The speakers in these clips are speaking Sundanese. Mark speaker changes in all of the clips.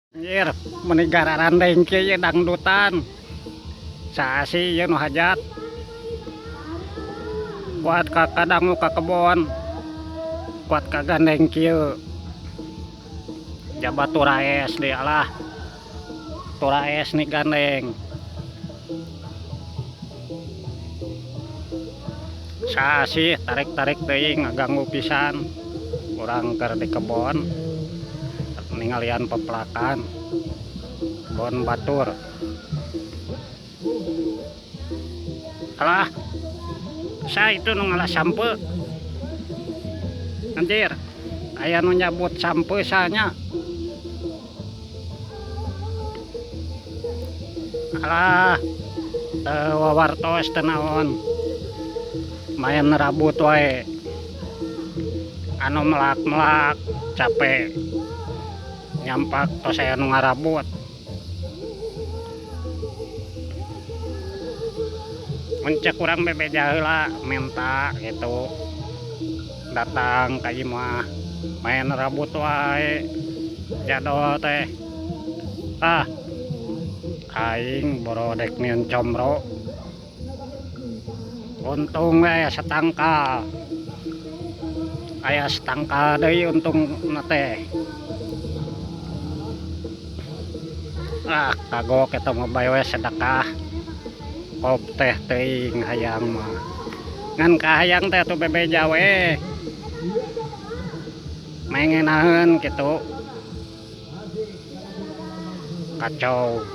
Speaker 1: Anjir, meni gararandeng kieu ieu dangdutan. Saha sih ieu nu hajat? Kuat ka kadangu ka kebon. Kuat ka gandeng kieu. Jaba turaes deui alah. Turaes ni gandeng. Saha sih tarik-tarik teuing ngaganggu pisan. Urang keur di kebon. Ningalian pepelakan kebon batur. Alah, saha itu nu ngalah sampe? Anjir, aya nu nyabut sampe sanya. Alah, teu wawartos teu naon. Main rabut wae. Anu melak-melak capek. Nyampak tos aya nu ngarabut. Mun cek urang bebeja heula menta gitu. Datang ka imah main rabut wae. Jadol teh. Ah, aing borodek nieun comro. Untung we aya satangkal. Aya satangkal deui untungna teh. Ah, kagok eta mah bae we sedekah. Kop teh teuing hayang mah. Ngan kahayang teh atuh bebeja we. Mengenaheun kitu. Kacau.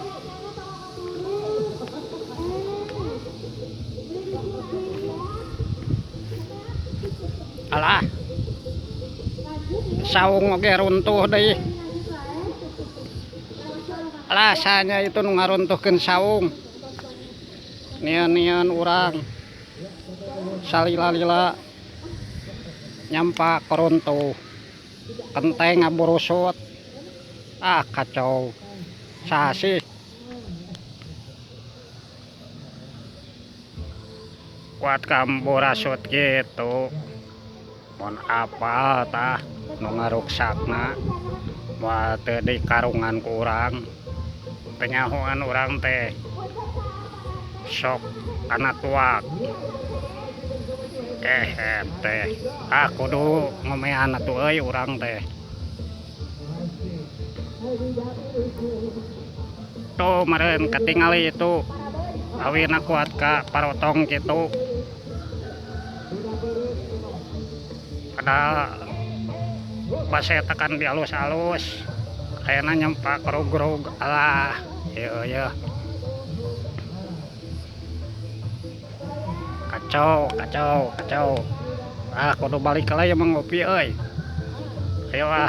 Speaker 1: Alah. Saung oge runtuh deui. Alah, sanya itu nu ngaruntuhkeun saung. Nieun-nieun urang. Salila-lila nyampak runtuh. Kenteng ngaburusut. Ah, kacau. Saha sih? Kuat kamburasut gitu. Mun apal tah nu ngaruksakna. Moal teu dikarungan ku urang. Teu nyahoan urang teh. Sok kana tuak. Kehet teh. Ah, kudu ngomean atuh euy urang teh. Tuh meureun katingali itu. Awina kuat ka parotong kitu. Padahal basa eta kan dialus-alus. Ayeuna nyampak rug-rug. Alah, ieu ieu. Kacau, kacau, kacau. Ah, kudu balik heula ieu mah ngopi euy. Ayo ah.